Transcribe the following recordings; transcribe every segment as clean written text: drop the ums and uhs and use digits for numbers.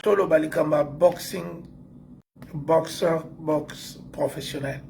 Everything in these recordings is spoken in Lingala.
Toloba likambo ya boxing, boxeur, boxe professionnel.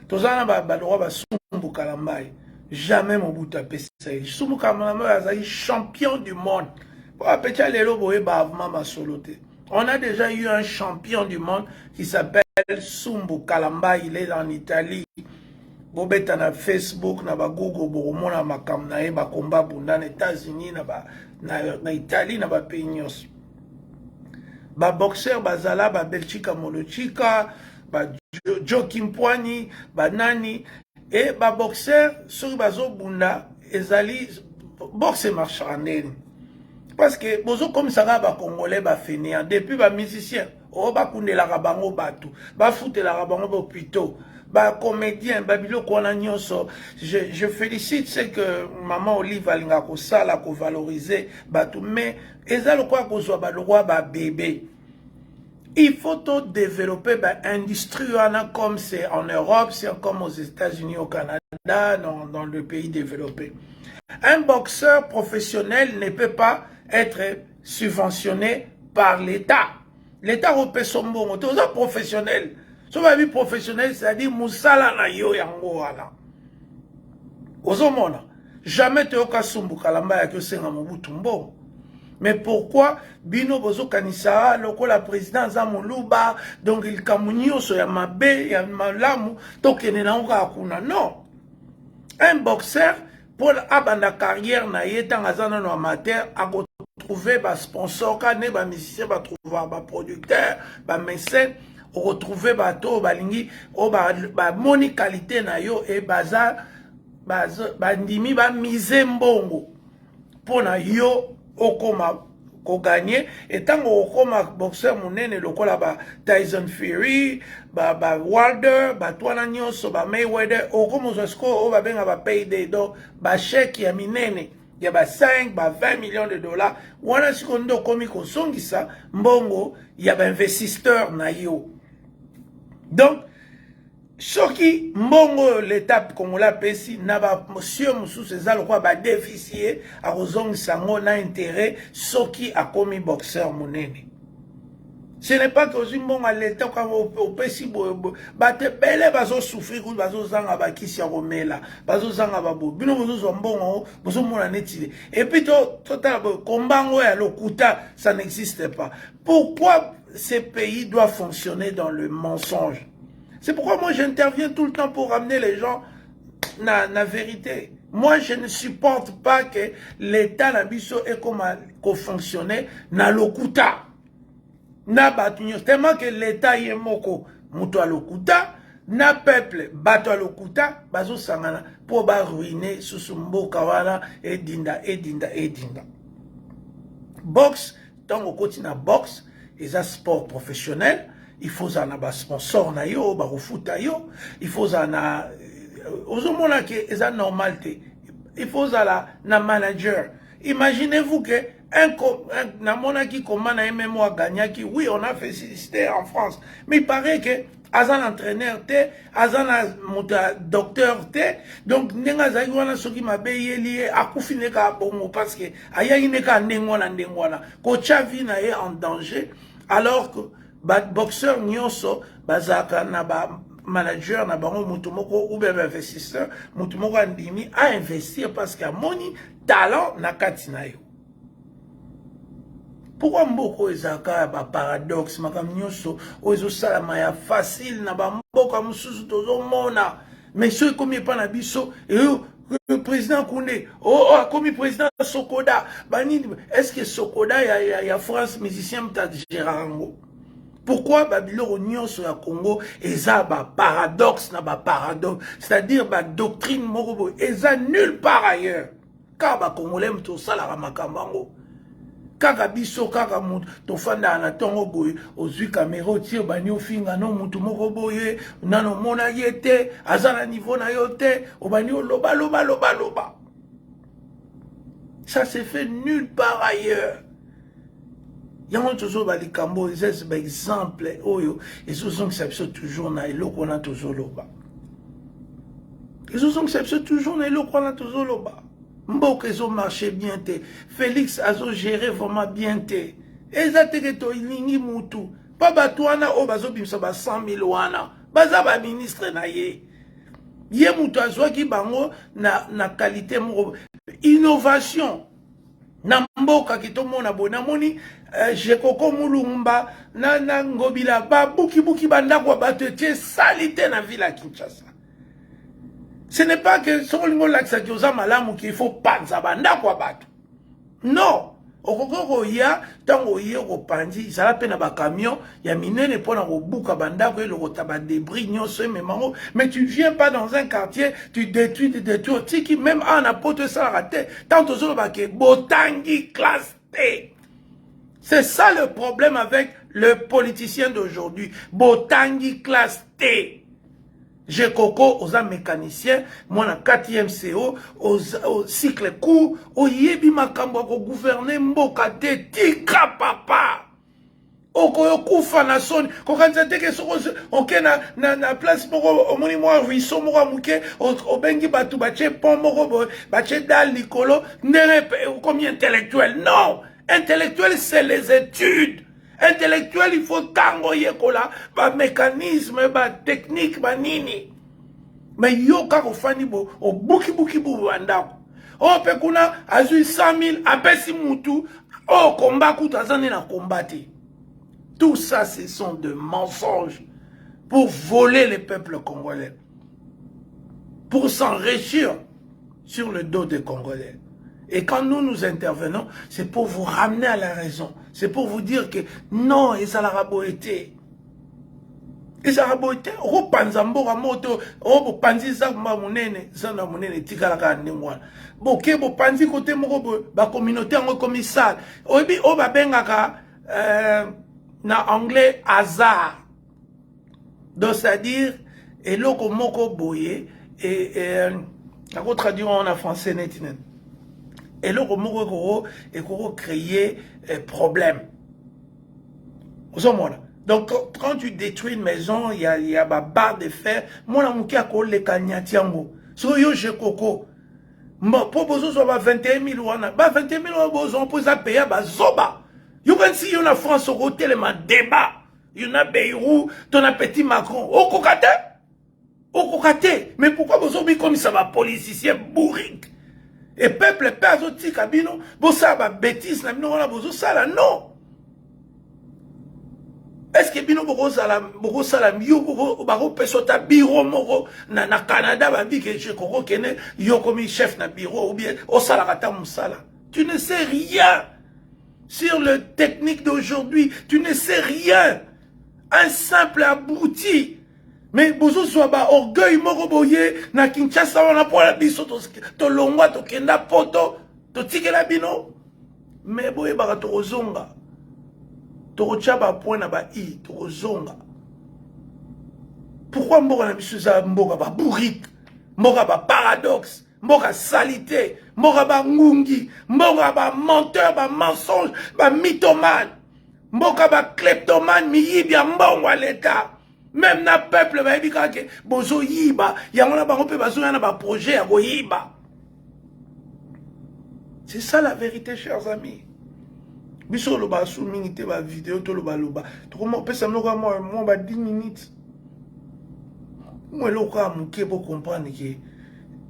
Toza na balokwa basumbu Kalambayi. Jamais Mobutu apesa ye. Sumbu Kalambayi azali champion du monde. Po apetya lelo boyeba vraiment masolo te. On a déjà eu un champion du monde qui s'appelle Sumbu Kalambayi, il est en Italie. Bobeta na Facebook, na ba Google, bokomona makambo na ye, bakomba bunda na États-Unis, na Italie, na ba pays nyonso. Ba boxeur bazala ba Belchika Molochika, ba Joe Kimpwani, ba nani e ba boxeur soki bazobunda, ezali boxe marchera ndeni, parce que bozokomisaka bacongolais bafainéant. Depuis bamusicien oyo bakundelaka bango, bato bafutelaka bango bahôpitaux, bacomédien, babiloko wana nyonso. Je félicite ce que Mama Olive alingaka kosala, kovaloriser bato, mais eza lokola kozwa balokwa babebe. Il faut tout développer l'industrie wana comme c'est en Europe, c'est comme aux États-Unis, au Canada, dans le pays développé. Un boxeur professionnel ne peut pas être subventionné par l'État. L'État repesa mbongo te. Oza professionnel. So babi professionnel, c'est-à-dire mosala na yo yango wana. Ozomona jamais toyoka Sumbu Kalamba yaki osenga Mobutu mbongo. Mais pourquoi bino bozokanisa lokola président aza moluba, donc likambo nyonso ya mabe ya malamu tokende nango kaka kuna? Non, un boxeur, mpo abanda carrière na ye ntango aza nano amateur, akotrouve basponsor ka nde bamusicien batrouvaka baproducteur, bamécène. Okotrouve bato oyo balingi, oyo bamoni qualité na yo e baza bandimi bamiser mbongo mpo na yo okoma kogagner. Etango okoma boxeur monene lokola ba Tyson Fury, ba Wilder, bato wana nyonso, ba Mayweather, okoma ozwa sikoyo oyo babenga ba payday, donc bachèque ya minene ya ba 5, ba 20 millions de dollars. Wana sikoyo nde okomi kozongisa mbongo ya bainvestisseur na yo. Donc soki mbongo oyo l'État congolais apesi na bamonsieur mosusu eza lokola badefisi ye, akozongisa yango na intérêt soki akomi boxeur monene. Ce n'est pas que ozwi mbongo ya l'État, opesi boye. Bato ebele bazosouffrir kutu, bazozanga bakisi ya komela, bazozanga baboye. Bino bozozwa mbongo, bozomona neti. Et puis totala boye, kombango ya lokuta, ça n'existe pas. Pourquoi ces pays doivent fonctionner dans le mensonge? C'est pourquoi moi j'interviens tout le temps pour ramener les gens na vérité. Moi, je ne supporte pas que l'État na biso ekoma kofonctionner na lokuta na bato nyonso, tellement que l'État ye moko moto ya lokuta na peuple bato ya lokuta bazosangana mpo baruiner susu mboka wana. Edinda, edinda, edinda. Boxe, ntango okoti na boxe, eza sport professionnel. Il faut ozala na basponsor na yo bakofuta yo. Il faut ozala na, ozomona ke eza normal te, il faut ozala na manager. Imaginez-vous que un namonaki comment na ye même agagnaki. Oui, on a félicité en France, mais il paraît que aza na entraîneur te, aza na moto ya docteur te. Donc ndenge azalaki wana, soki mabe eyeli ye, akufi nde kaka bongo, parce que ayaki nde kaka ndenge wana, ndenge wana kotya vie na ye en danger, alors que baboxeur nyonso bazalaka na bamanager na bango, moto moko ou bien bainvestisseur, moto moko andimi ainvestir parce que amoni talent na kati na yo. Pourquoi mboka oyo ezalaka ya baparadoxe? Makambo nyonso oyo ezosalama ya facile na bamboka mosusu tozomona, mais soki ekomi epa na biso, eyo président Kunde, oh, akomi président Sokoda banini. Est ce que Sokoda ya France, musicien moto agéra yango? Pourquoi babiloko nyonso ya Congo eza baparadoxe na baparadoxe, c'est-à-dire badoctrine moko boye eza nulle part ailleurs? Kaka bacongolais moto osalaka makambo yango, kaka biso, kaka motu tofandaka na ntongo boye, ozwi kamera, otie, obandi ofinga no motu moko boye, nano omona ye te, aza na niveau na yo te, obandi oloba loba loba loba. Ça se fait nulle part ailleurs. Yango tozoloba likambo oyo, eza baexemple oyo ezozongisa biso toujours na eloko wana tozoloba, ezozongisa biso toujours na eloko wana tozoloba. Mboka ezomarche bien te, Félix azogérer vraiment bien te. Eza te ke tolingi mutu. Pa bato wana oyo bazobimisa ba 100 000 wana baza ba ministre na ye. Ye mutu azwaki bango na qualité moko innovation na mboka ki tomona boye. Namoni Jekoko Mulumba na Ngobila babukibuki bandako ya bato etie sali te na ville ya Kinshasa. Ce n'est pas que soki olingi olakisaki oza malamu qu'il faut panza bandako ya bato. Non, okoki koya ntango oye kopanzi, ezala mpe na bacamion ya minene mpona kobuka bandako, elokota badébris nyonso ememango. Mais tu viens pas dans un quartier, tu détruis, tu détruis, otiki. Même awa na Poto esalaka te. Ntango tozoloba ke botangi classe te, c'est ça le problème avec le politicien d'aujourd'hui. Botangi classe te. Jekoko, oza mécanicien, mwana 4e CO, au cycle court, oyebi makambo ya kogouverner mboka te. Tika papa, okoyo kufa na soni. Kokanisa te ke soki oke na place moko, omoni mwa ruisseau moko ya moke, obengi bato batie pont moko boye, batie dalle likolo, ndenge okomi intellectuel. Non, intellectuel, c'est les études. Intellectuel, il faut ntango oyekola bamécanisme, batechnique, banini. Mais yo kaka ofandi bo obukibuki bu bandako oyo mpe kuna azwi 100 000, apesi mutu oyo komba kutu aza nde na komba te. Tout ça, ce sont de mensonges pour voler le peuple congolais, pour s'enrichir sur le dos des Congolais. Et quand nous nous intervenons, c'est pour vous ramener à la raison. C'est pour vous dire que non, ezalaka boye te. Ezalaka boye te. Okopanza mboka moto, oyo bopanzi zamba monene, zamba monene etikalaka ndenge wana. Boke bopanzi kote moko boye, bacommunauté yango ekomi sale. Oyebi oyo babengaka na anglais hasard. Donc c'est-à-dire eloko moko boye et nakotraduire en français neti nini, eloko moko ekoko créer problème, ozomona. Donc quand tu détruis une maison, il y a ba barre de fer, mwana moke akoleka nyati yango. Soki yo Jekoko mpo bozozwa ba 21 000 wana, ba 21 000 wana bozwa mpo eza peya bazoba. Yokanisi yo na France okotelema débat yo na Bayrou to na petit Macron, okoka te, okoka te. Mais pourquoi bozobikomisa bapoliticien bourrique et peuple mpe azotika bino bosala babêtise na bino wana bozosala? Non, est ce que bino bokozala, bokosala, yo bakopesa ota bureau moko na Canada, babike kokokende, yo komi chef na bureau ou bien osalaka ata mosala? Tu ne sais rien sur le technique d'aujourd'hui, tu ne sais rien, un simple abruti. Mais bozozwa baorgueil moko boye na Kinshasa wana mpona biso tolongwa, tokenda Poto, totikela bino. Mais boyebaka, tokozonga, tokotya bapoint na ba i, tokozonga. Pourquoi mboka na biso eza mboka babourrique, mboka baparadoxe, mboka salité, mboka bangungi, mboka bamenteur, bamensonge, bamythomane, mboka bakleptomane, miyibi ya mbongo ya leta? Même na peuple bayebi kaka ke bozoyiba yango, na bango mpe bazoya na baprojet ya koyiba. C'est ça la vérité, chers amis. Biso oloba su mingi te, bavideo tolobaloba, tokopesa biloko ya mwa ba 10 minutes, mwa eloko ya moke po comprendre ke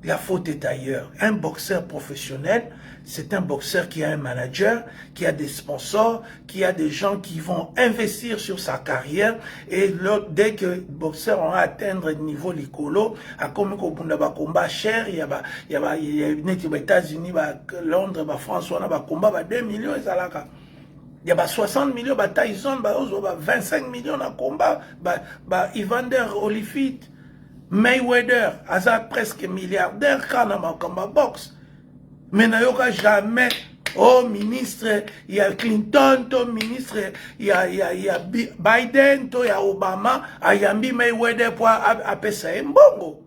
la faute est ailleurs. Un boxeur professionnel, c'est un boxeur qui a un manager, qui a des sponsors, qui a des gens qui vont investir sur sa carrière. Et là, dès que le boxeur va atteindre le niveau likolo, à comme kobunda ba combat cher, il y a ba il y a neti ba États-Unis, ba Londres, ba France, wana ba combat ba 2 millions ezalaka. Il y a ba 60 millions, ba Tyson, ba ozo ba 25 millions na combat, ba Evander Holyfield. Mayweather aza presque milliardaire kaka na makambo ya boxe. Mais nayoka jamais oh ministre ya Clinton to ministre ya Biden to ya Obama ayambi Mayweather po apesa ye mbongo.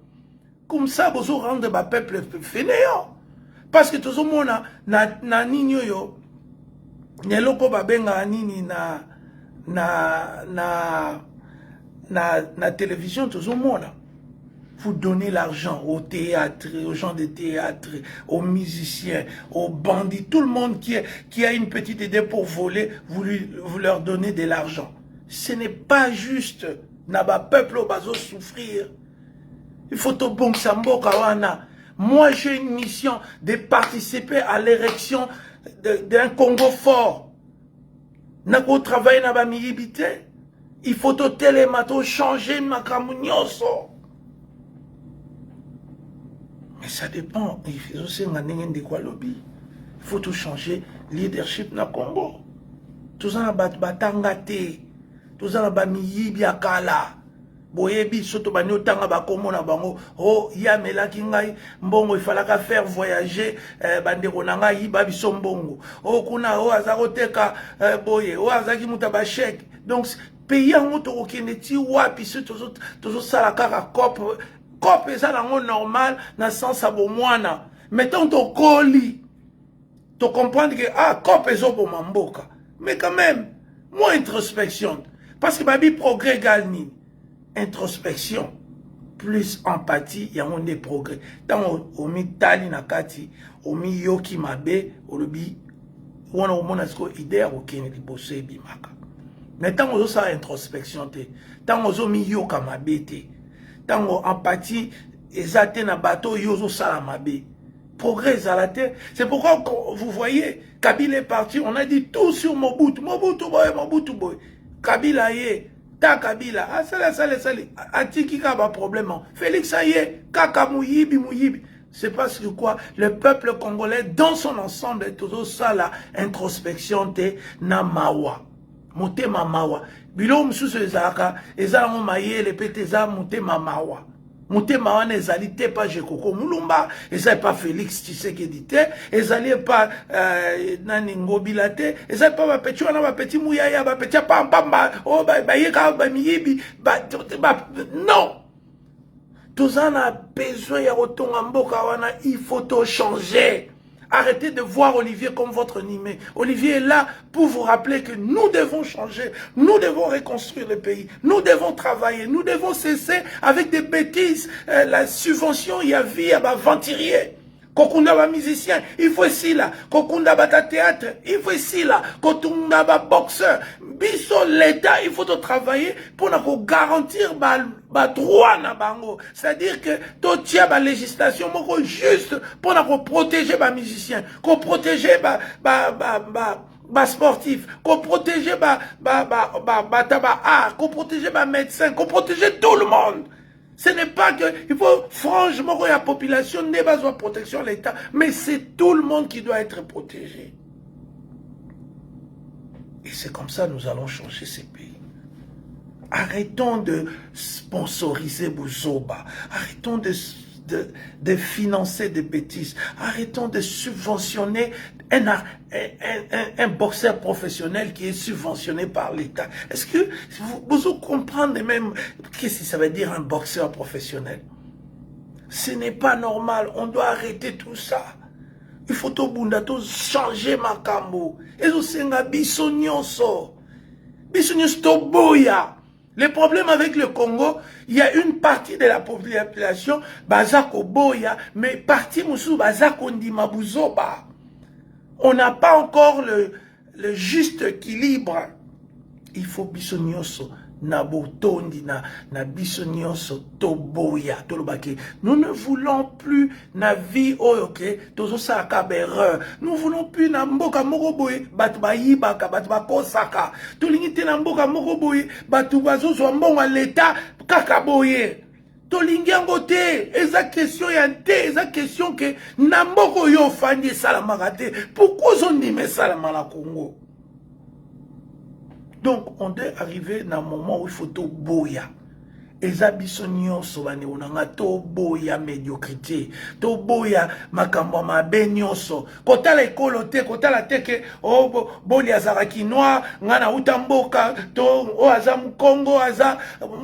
Comme ça bozo rendre bapeuple fainéant, parce que tozomona na nini oyo, na eloko babengaka nini na télévision, tozomona. Vous donnez l'argent au théâtre, aux gens de théâtre, aux musiciens, aux bandits, tout le monde qui a une petite idée pour voler, vous leur donnez de l'argent. Ce n'est pas juste. Na ba peuple bazo souffrir. Il faut tobongisa mboka wana. Moi, j'ai une mission de participer à l'érection d'un Congo fort. Nako travailler na ba miyibi te. Il faut totelema, to changer makambo nyonso. Mais ça dépend. Ezosenga ndenge ndeko alobi. Il faut tout changer leadership na Congo. Toza na bato batanga te. Toza na bamiyibi ya kala. Boyebi so tobandi otanga bakombo na bango. O ye amelaki ngai mbongo, efalaka faire voyager bandeko na ngai, yiba biso mbongo. O kuna o aza koteka boye, o azalaki moto ya bachèque. Donc pays yango tokokende ti wapi so tozosala kaka cope? Cope eza nango normal na sens ya bomwana, mais ntango tokoli, tocomprendre que ah, cope ezoboma mboka. Mais quand même moi introspection, parce que babi progrès égale nini? Introspection plus empathie, yango nde progrès. Ntango omitali na kati, omiyoki mabe, olobi wana, omona sikoyo idée ya kokende liboso ebimaka. Mais ntango ozosala introspection te, ntango ozomiyoka mabe te, ntango empathie eza te na bato oyo ozosala mabe, progrès ezala te. C'est pourquoi, vous voyez, Kabila est parti, on a dit tout sur Mobutu. Mobutu boye, Mobutu boye. Kabila ye ta Kabila asali, asali, asali, atiki kaka baproblème. Félix aye, kaka moyibi, moyibi. C'est parce que quoi? Le peuple congolais dans son ensemble tozosala introspection te na mawa, motema mawa. Biloko mosusu ezalaka, eza yango mayele mpe te, eza motema mawa. Motema wana ezali te pa Jekoko Mulumba, eza epa Félix Tshisekedi te, ezali epa nani, Ngobila te, eza epa bapeti wana, bapeti Muyaya, bapeti ya pampamba oyo bayeka bamiyibi ba, non. Toza na besoin ya kotonga mboka wana. Il faut tochanger. Arrêtez de voir Olivier comme votre ennemi. Olivier est là pour vous rappeler que nous devons changer, nous devons reconstruire le pays, nous devons travailler, nous devons cesser avec des bêtises. La subvention, il y a vie, il y a aventurier. Kokunda ba musicien, il faut esila. Kokunda ba théâtre, il faut esila. Kokunda ba boxeur. Biso l'État, il faut travailler pour garantir ba droit na bango. C'est-à-dire que totia ba législation moko juste pour protéger ba musicien, ko protéger ba sportif, ko protéger ba art, ko protéger ba médecin, ko protéger tout le monde. Ce n'est pas que il faut franchement que la population n'ait pas besoin de protection de l'État, mais c'est tout le monde qui doit être protégé. Et c'est comme ça que nous allons changer ces pays. Arrêtons de sponsoriser buzoba. Arrêtons de financer des bêtises. Arrêtons de subventionner un boxeur professionnel qui est subventionné par l'État. Est-ce que vous comprenez même qu'est-ce que ça veut dire, un boxeur professionnel? Ce n'est pas normal. On doit arrêter tout ça. Il faut tobunda, to changer makambo. Ezosenga biso nyonso. Biso nyonso toboya. Le problème avec le Congo, il y a une partie de la population baza koboya, mais partie mosusu baza kondima buzoba. On n'a pas encore le juste équilibre. Il faut biso nyonso na botondi na biso nyonso toboya, tolobaki: nous ne voulons plus na vie oyo ke tozosalaka baerreur. Nous voulons plus na mboka moko boye bato bayibaka, bato bakosaka. Tolingi te na mboka moko boye bato bazozwa mbongo ya leta kaka boye. Tolingi yango te. Eza question ya te, eza question ke na mboka oyo ofandi esalamaka te, pourquoi ozondima esalama na Congo? Donc on doit arriver na moment où il faut toboya. Eza biso nyonso, bandeko na nga, toboya médiocrité, toboya makambo ya mabe nyonso. Kotala ekolo te, kotala te ke o oh, boli azalaka kinois, nga nauta mboka to oyo aza mokongo, aza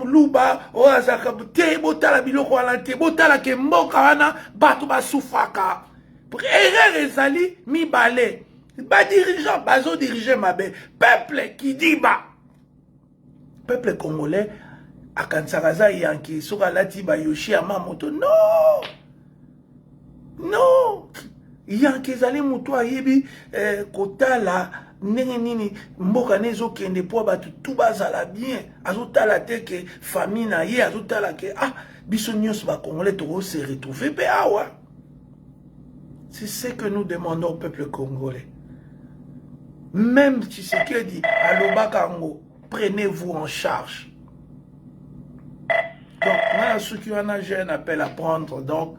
luba, oyo azalaka te. Botala biloko wana te. Botala ke mboka wana bato basufaka. Erreur ezali mibale: badirigeant bazodirige mabe, peuple kidiba. Peuple congolais. Akanisaka aza yankee soki alati ba Yohji Yamamoto. Non, non, yankee ezali motu ayebi kotala ndenge nini mboka ne ezokende mpo bato tu bazala bien. Azotala te ke famille na ye, azotala ke ah, biso nyonso Bacongolais tokose retrouver mpe awa. C'est ce que nous demandons au peuple congolais. Même Tshisekedi alobaka yango: prenez-vous en charge. Donc nga soki wana, j'ai un appel à prendre. Donc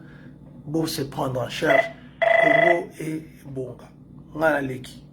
bo se prendre en charge, Congo ebonga. Nga naleki.